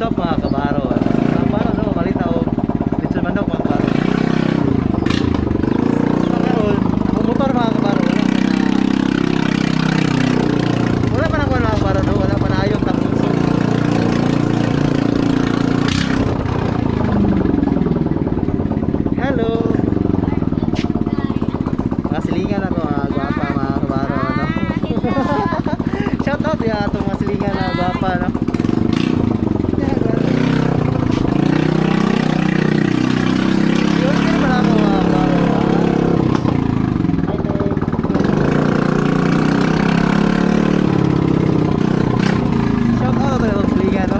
What's up, mga kabaro? Mga kabaro, no, malita og lechon manok, mga kabaro. Sa karon, akong motor, mga kabaro, wala pa na kuwan, mga kabaro, no, wala pa na ayon tambutso. Hello. Mga silingan ako, mga gwapa, mga kabaro, no. Shout out ya atong mga silingan na gwapa, no. Yun, yun pala ako, mga kabaro. Hi, Tek. Shout out to itong silingan, no.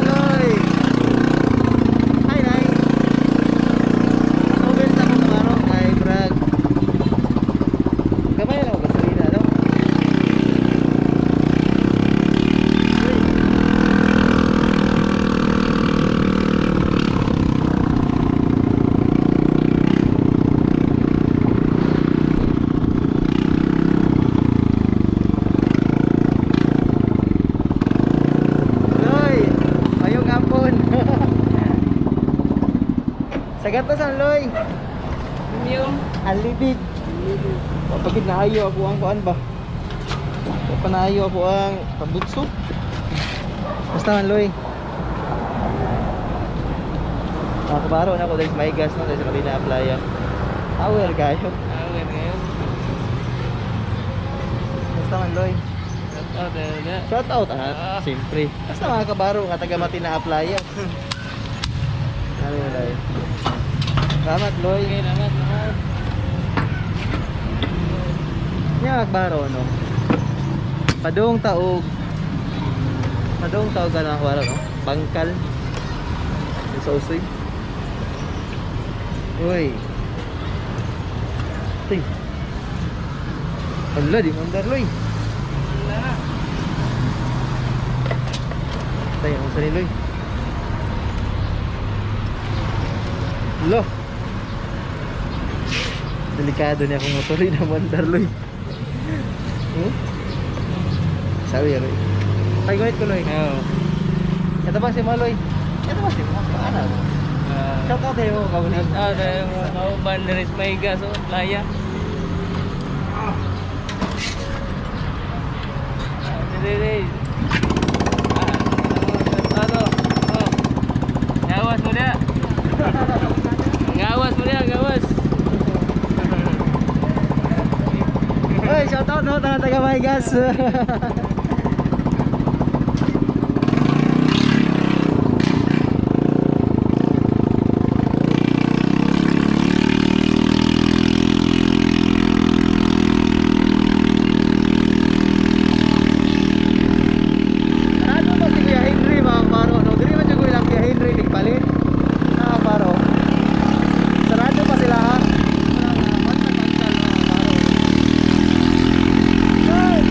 Loy. Hi, Nay. Over sa akong kabaro kay Brag. Gamay lang ako gasolina, no? Uy. Loy, mayong hapon. Sa gatasan, Loy. Yung Alibid. Pagid naayo ako ang kuan ba? Wa pa naayo ako ang pabutso. Basta man, Loy. Mga kabaro na ako dahil sa may gas, no, dahil sa Marina Playa. Aware kayo. Aware ngayon. Basta man, Loy. Shout out eh. Shout out ah, Ah. siyempre. Basta mga kabaro nga taga Matina Playa. Ano yun, Loy? Salamat, Loy. Okay, naman, naman. Nya kabaro, no. Padung taog ano, kabaro, no? Bangkal. Yung sa usoy. Uy. Tuy. Hala, di mandar, Loy. Wala. Tayo, ang sarili, Loy. Lo. Delikado niya akong motor na mandar, Loy. Sabi, Loy. Ay, guhit ko, Loy. Oo. Ito ba si Maloy? Ito ba si Mo? Paano? Shout out tayo, kabulig. Shout out eh, mga kauban diri sa Maigas, oh, playa. Ah, diri, diri. Ah, shout out, oh. Oh. Gawas mo dia. Gawas mo dia, gawas. Hoy, shout out no, taga taga Maygas. Ano ba si Kuya Henry, mga kabaro, no? Dili man jud ko ilang Kuya Henry nagpalit. Mga kabaro. Sarado pa sila ha. Wala, mga bangkal, mga kabaro. Hey!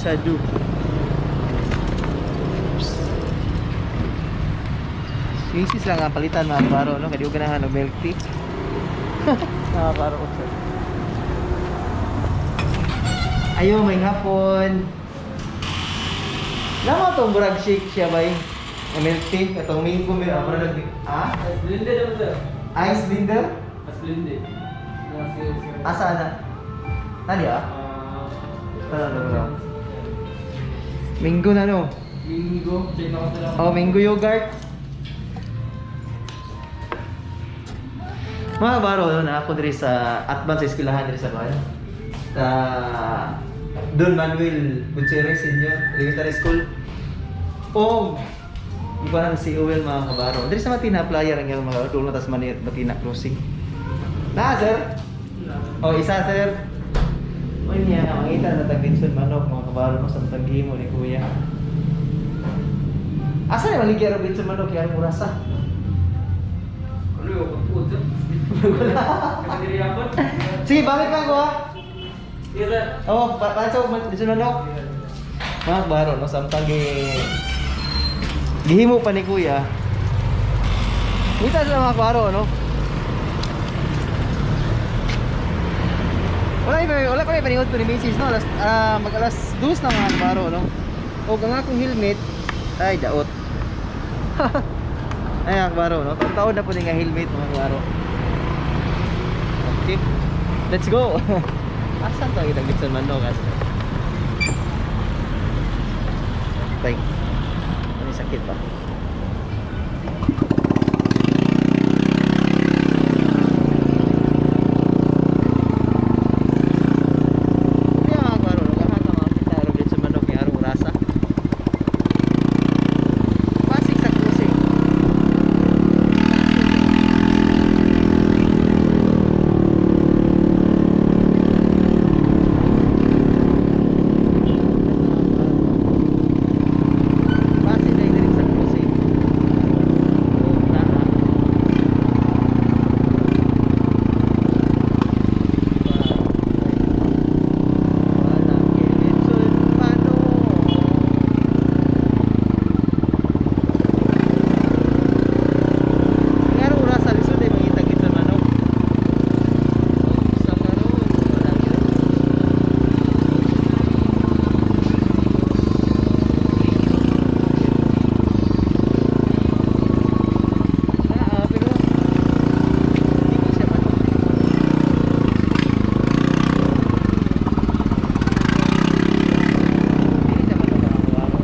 Chadu. Oops. Misis lang ang palitan, mga kabaro, no? Kaya di ko ganahan og milk tea. Mga kabaro, sir. Ayo, may hapon. Nama tong murag shake siya bay. Ang milk tea, katong mango may ako na nag ah? Mas blended naman, sir. Ice blender? Mas blended. Asa na? Nani ah? Tara na bro. Mango na no. Mingo. Check na ko sila. Oh, mango yogurt. Mga baro, no, na ako diri sa Atban sa eskwelahan diri sa kuan. Sa Don Manuel Gutierrez Senior Elementary School. O iba si Uwel, mga kabaro. Diri sa Matina Playa ang mga kabaro, dulo tas Matina Crossing. Na sir. Oh, isa sir. Uy niya, mangita na tag Vinson manok, mga kabaro, no, sa taghimo ni kuya. Asa ni maligya ra Vinson manok kaya ang orasa? Ano yung pagtuod, sir? Kasi diri ako. Sige, balik lang ko ah. Yes, sir. Oh, pa sa Vinson manok. Mga kabaro, no, samtang gihimo pa ni kuya. Kita sila, mga kabaro, no? Wala pa paniod to ni Macy's, no? Alas, mag alas 2 na, mga kabaro, no? O ang akong helmet, ay, daot. Ay, mga kabaro, no? Taon na po ni nga helmet, mga kabaro. Okay. Let's go! Asan to ang itang Gibson manok? Asa? Tay. Ano yung sakit pa? Kaya mga klaro, no? Kahata mga kita aron sa manok kay arong rasa. Pasig sa crossing. Pasig na diri sa crossing. Oh, naa. Walang Kevin Paano? Nga oras sa lisod ay mangita Gibson manok. Sa karon wala gyud. Ah, pero hindi siya manok. Hindi siya manok, mga kawawa.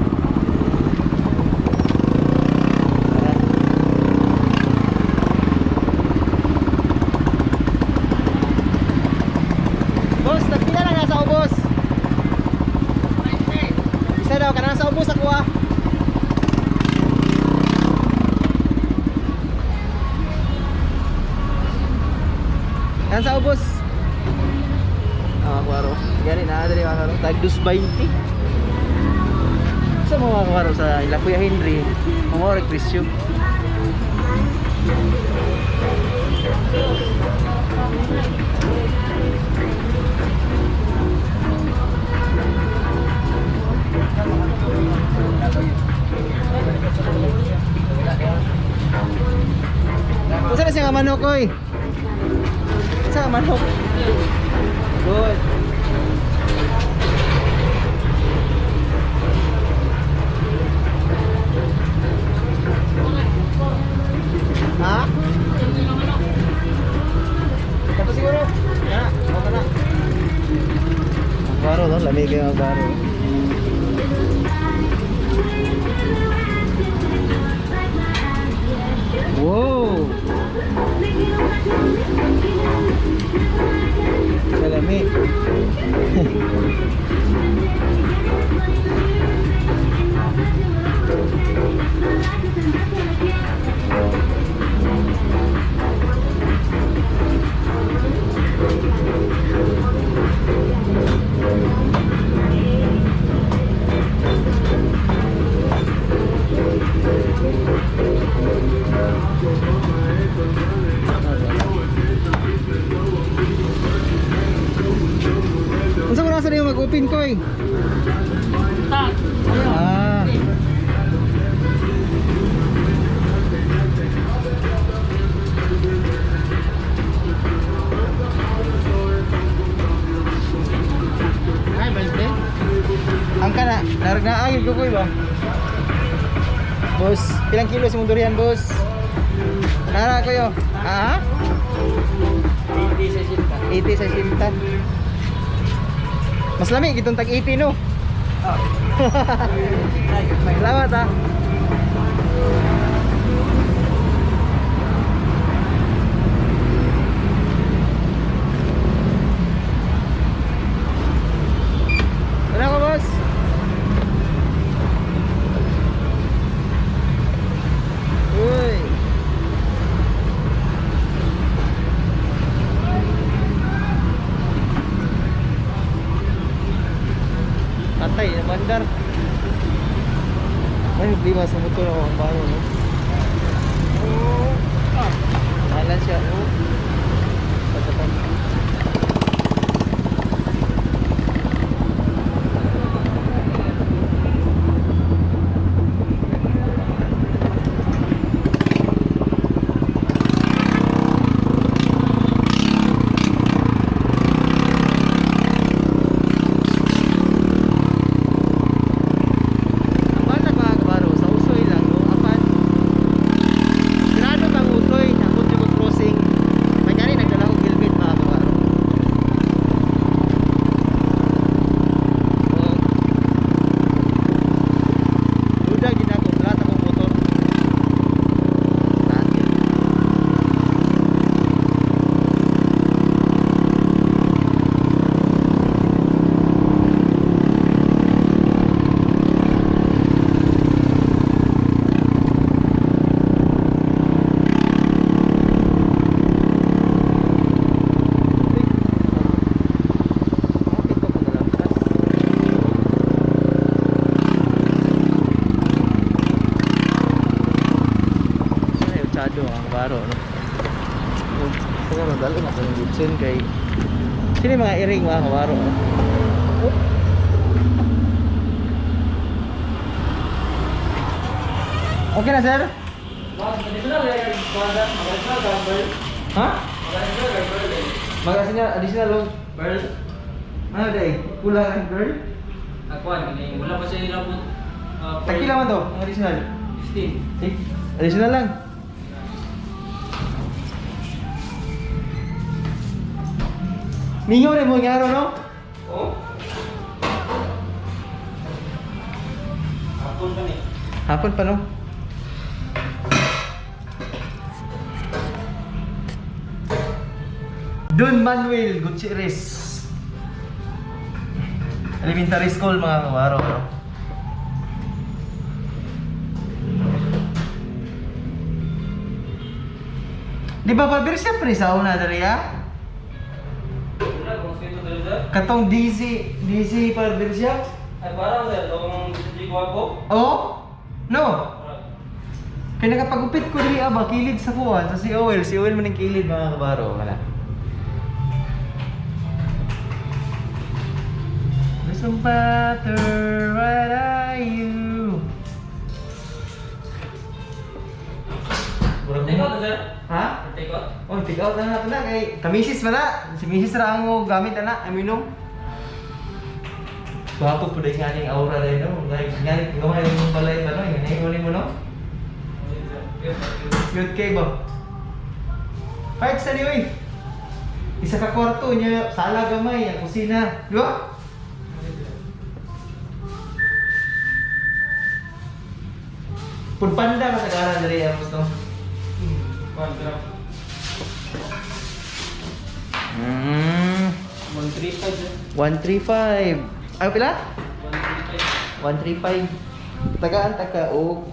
Tara. Boss, nagpila lang nasa ubos. Isa daw, kanang sa ubos ako ah. Yan sa ubos. Ah, kwaro. Gani na diri, mga kwaro. Tag 2.20. Sa mga kwaro sa ila Kuya Henry, mga orig presyo. Unsa na siya nga manok oy? Unsa nga manok? Good. Ha? Kato siguro. Na, okay na. Ang baro no, lamig kayo ang baro. Wow! Salami. Naagil ko ko ba? Boss, ilang kilo sa mong durian, boss? Nara ko yo. Ah? 80 sa sinta. 80 sa sinta. Mas lami gitong tag 80 no. Oh. Salamat ah. Ano ko, boss? Uy. Patay, bandar. Ay, problema sa motor ako ang baro, no? Mahalan siya, oh. Pagkatan. Ang bata mga kabaro, sa usoy lang, no? Apan, sarado ang usoy, nakot yung crossing. May gani nagdala kong helmet mga kabaro. Oh. Duda gid ako, lahat akong motor. Saan yun? Bakit ko panalampas? Ay, uchado ang baro, no? Siguro, dalo na kayong gitsin kay... Sino yung mga iring mga kabaro, no? Okay na, sir? Boss, additional eh. Mag-additional ka, bird. Ha? Mag-additional ka, bird eh. Mag-additional, additional loan. Bird. Ano day? Kulang ang girl? Akuan, kini wala pa siya nilabot. Tagpila man to, ang additional. 15. Eh, additional lang. Mingaw rin mo nga araw, no? Oh? Hapon pa ni. Hapon pa, no? Don Manuel Gutierrez. Elementary school, mga kawaro, no? Di ba, Barber, siyempre sa una, dali, ah? Wala, kung sino dali sir. Katong DZ, DZ barber shop? Ay, parang sir, tong di guwapo. Oh? No. Kaya nakapagupit ko diri aba kilid sa kuwan sa si Owel, si Owel man ang kilid mga kabaro, wala. There's some butter, what are you? Take out na sir. Ha? Take out. Oh, take out na natin na kay kamisis man na. Si misis ra ang mo gamit ana, aminom. Gwapo po dahil nga ning aura dahil no. Dahil nga ning gamay yung balay ba no, yung uli mo no. Cute kay ba? Kahit sa niyo. Isa ka kwarto niya, sala gamay, ang kusina, di ba? Pudpanda kasagaran diri ang gusto. Kontra. 135 sir. 135. Ay, pila? 135. 135. Tagaan ta ka og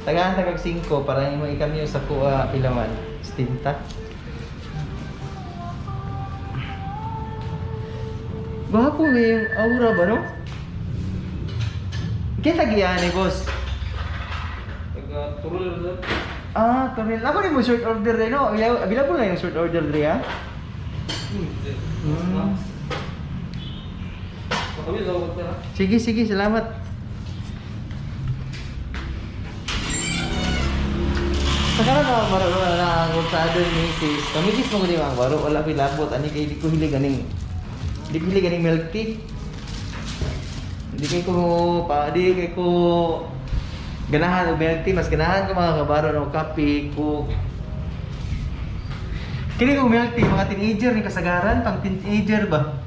tagaan ta kag 5 para imo ikamyo sa kuha pila man. Stinta. Gwapo yung aura ba no? Kita giyan ni boss. Taga turul sir. Ah, tornil. Ako rin mo short order rin, no? Available na yung short order rin, ah? Sir. Kami sa sir. Sige, sige, salamat. Sa karon na maro na ang ursado ni misis. Kamigis mo gud ang baro wala ko'y labot ani kay di ko hilig aning di ko hilig aning milk tea. Di kay ko pa, di kay ko ganahan og milk tea, mas ganahan ko, mga kabaro, no, kape, coke. Kini kong milk tea, mga teenager ni kasagaran, pang teenager ba?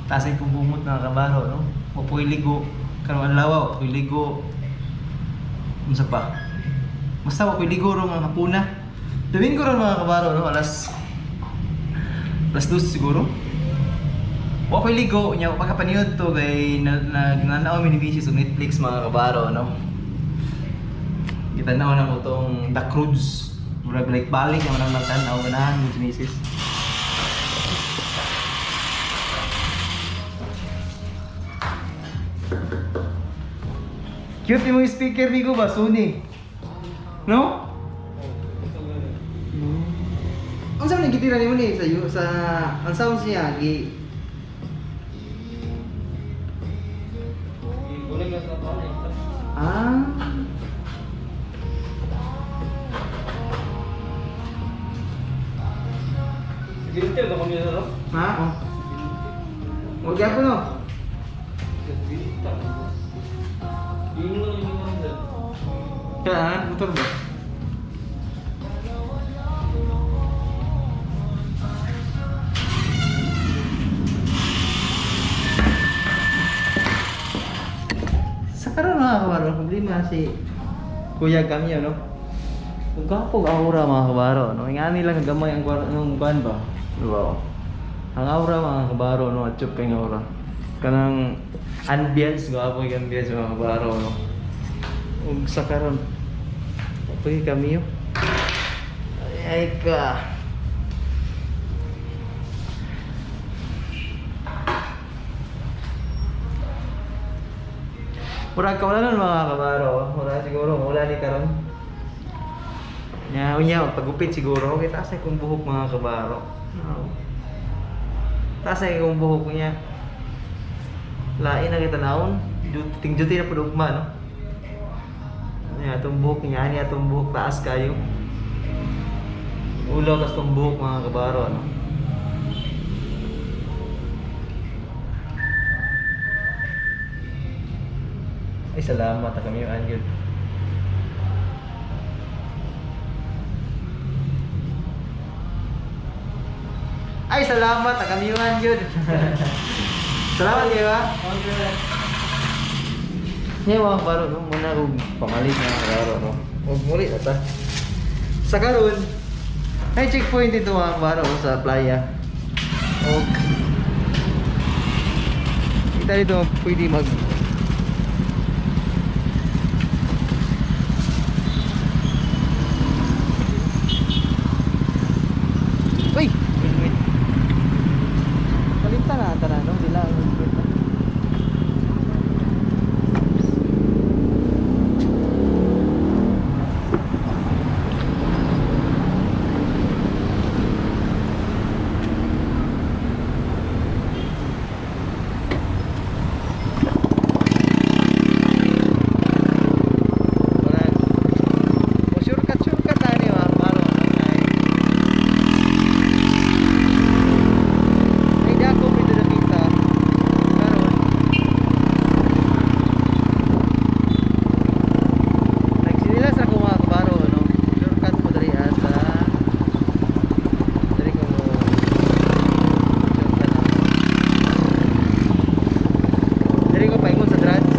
Taas ay kong bumot, mga kabaro, no? Wapoy ligo, karon adlaw, wapoy ligo. Unsa pa? Basta wapoy ligo ro mga hapuna. Domingo ron, mga kabaro, no? Alas alas 2 siguro. Wa ko'y ligo, nya pagkapaniod to kay nagnanaw mi ni misis og Netflix, mga kabaro, no. Gitanaw na mo tong The Croods. Murag like balik naman ang nagtanaw, ganahan mo si misis. Cute yung speaker ni ko ba, Sony? No? Ang sa man gitira nimo ni sa sa ang sounds niya gi Ah. Ha? Oh. Huwag ako, no. Kaya, motor ba? Sa karon, mga kabaro, problema si Kuya Cameo, no? Kung gwapo ang aura, mga kabaro, no? Ingani lang gamay ang nung kuan ba? Wow. Ang aura, mga kabaro, no? Atsup kay nga aura. Kanang ambience, gwapo yung ambience, mga kabaro, no? Ug sa karon, Kuya Cameo. Ay, ay ka. Murag ka wala nun, mga kabaro. Wala siguro, wala ni karon. Nya, unya, pagupit siguro. Okay, taas na kong buhok, mga kabaro. No. Taas na kong buhok niya. Lain na kita naon. Ting duty na pud ugma, no? Nya, atong buhok niya, ani atong buhok taas kayo. Ulaw tas tong buhok, mga kabaro, no? Ay, salamat kami yung angle. Ay, salamat kami yung angle. Salamat kayo, ha? Ngayon, mga kabaro, no? Muna kong pamalit, mga kabaro, no? Huwag muli na ta. Sa karon, ay checkpoint dito, mga kabaro, sa playa. Okay. Kita dito pwede mag. Uy! Wait, wait. Kalimta na ata na, no? Dila, wait, wait. Wala. O shortcut, shortcut na ni mga kabaro. Ay, dako pwede nakita. Karon. Nagsinila sa ako, mga kabaro, no? Shortcut mo diri ata. Diri ko mo. Shortcut ako. Diri ko paingon sa drugs.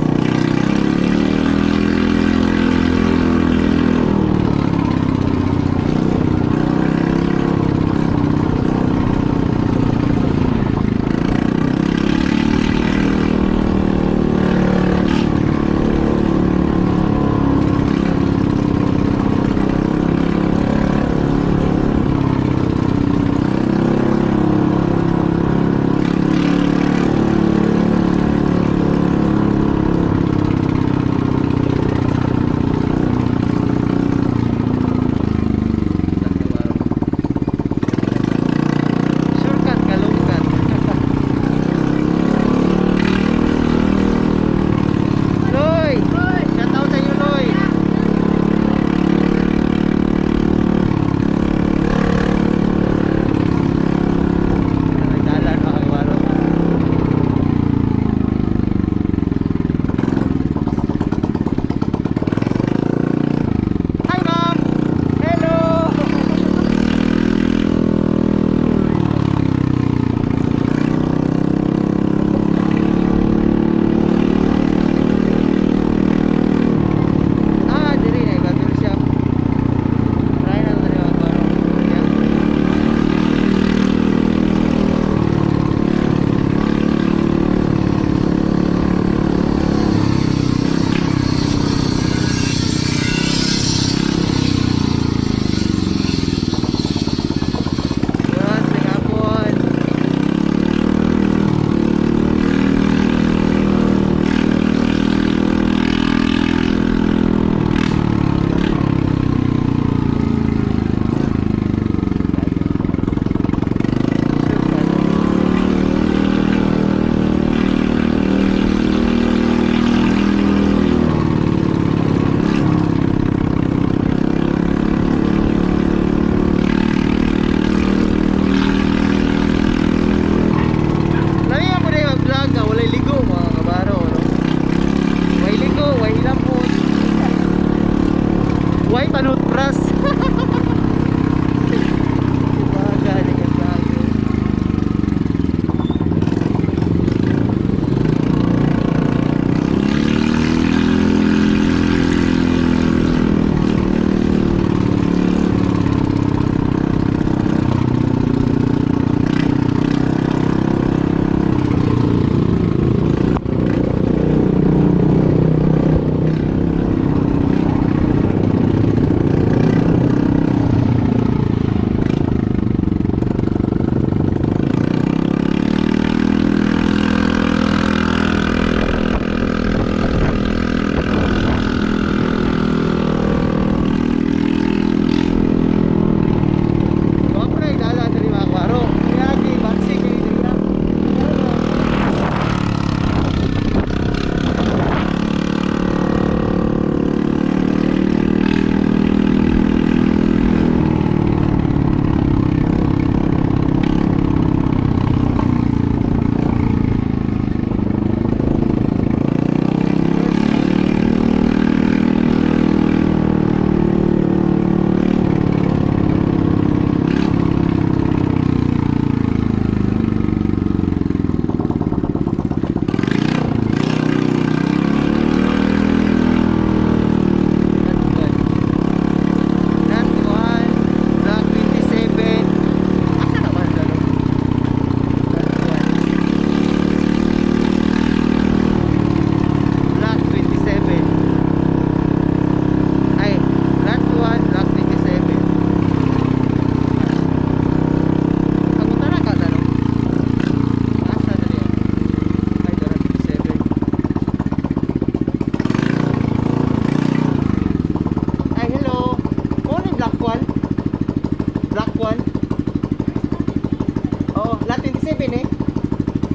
Ngipin eh.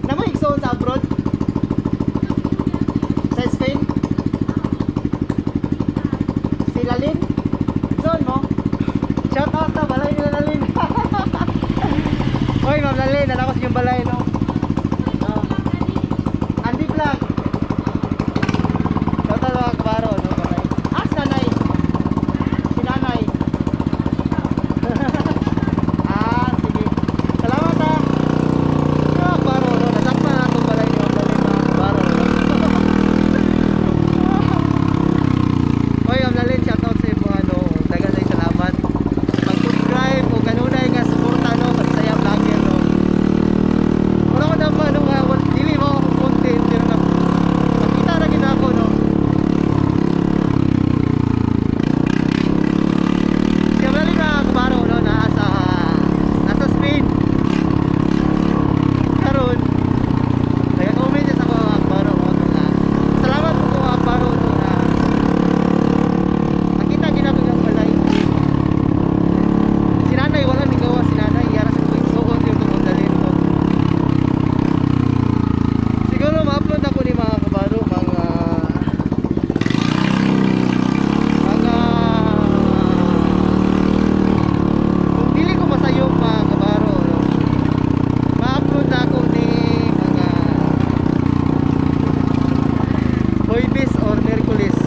Namo igsoon sa abroad? Sa Spain? Si Lalin? Igsoon mo? Shout out na balay ni Lalin. Hoy, Ma'am Lalin, alam ko sa inyong balay no. Oh. Andy Vlog. Shout out mga kabaro no, balay. Ah, si nanay. Si nanay. Ah, sige. Salamat ah. Mga kabaro no, nasakpan na itong balay ni Ma'am Lalin mga kabaro no. Hoy, Ma'am Lalin, shout out sa iyo mga ano. Daghang sa salamat. Pag-subscribe o kanunay nga suporta no sa Bisaya Vlogger no. Wala ko na ano nga, dili mo ako content pero na makita ra gid ako no. Siya wala na kabaro no nasa nasa Spain. Karon nag-comment siya sa ako mga kabaro no nga. Salamat po mga kabaro no na nakita gid ako yung balay. Si nanay wala ni gawa si nanay yara sa tuig suot yung tungkol dalhin ko. Siguro ma-upload ako ni mga kabaro mga mga kung dili ko masayop mga kabaro no, ma-upload na ako ni mga Huwebes or Miyerkules.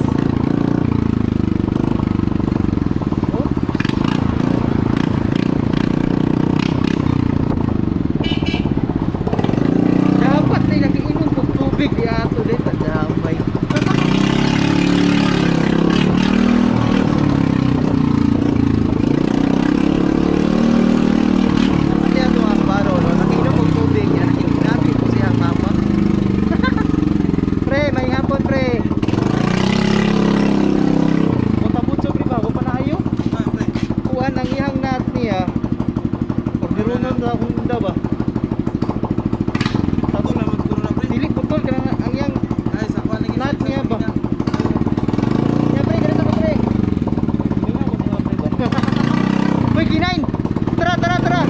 Oh. Dapat na nagiinom kog tubig di ato din padamay. Dapat ato mga kabaro no, nakiinom kog tubig yan nakiinom ko siyang mama. Pre, may hapon pre. Mapabutso pre ba, pa na ayo. Kuan ang iyang nat niya. Orderonon ra Honda ba? Putol na magturo na pre. Dili putol kanang ang iyang Ay, sa kuan lagi. Lahat niya ba? Ya pre, ganito ko pre. Uy, kinain! Tara, tara, tara!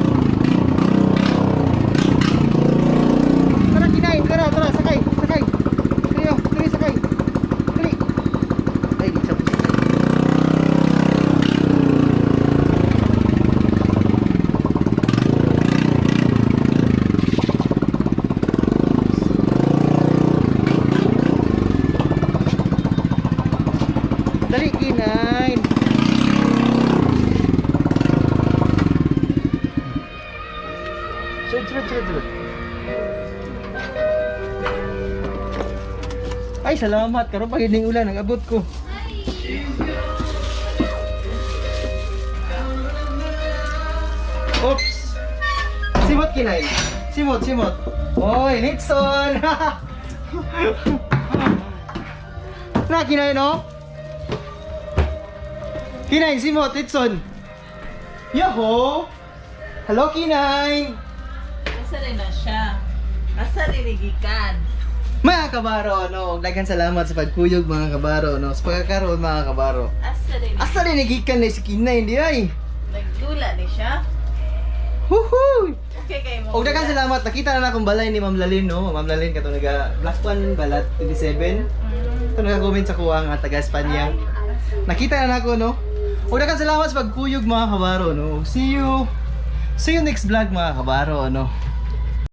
Tara, kinain! Tara, tara, sakay, sakay! Trio, trio, sakay! Dali! Ay, di siya po sakay. Dali, kinain! Sunod, sunod, sunod, sunod. Ay, salamat. Karon pag hindi ulan, ang abot ko. Oops! Simot kinain. Simot, simot. Oy, Nixon! Na, kinain, no? Kinain, simot, Nixon. Yoho! Hello, kinain! Asa rin na siya? Asa rin gikan? Mga kabaro, no, daghan salamat sa pagkuyog mga kabaro, no, sa pagkakaroon mga kabaro. Asa rin? Asa rin nagikan na si Kinay, hindi ay. Nagdula ni siya? Huhuy! Okay kay mo. Og daghan salamat, nakita na na akong balay ni Ma'am Lalin, no. Ma'am Lalin katong naga Black One Balat 27. Ito nag-comment sa kuha nga taga Espanya. Nakita na nako, no. Og daghan salamat sa pagkuyog mga kabaro, no. See you. See you next vlog mga kabaro, no.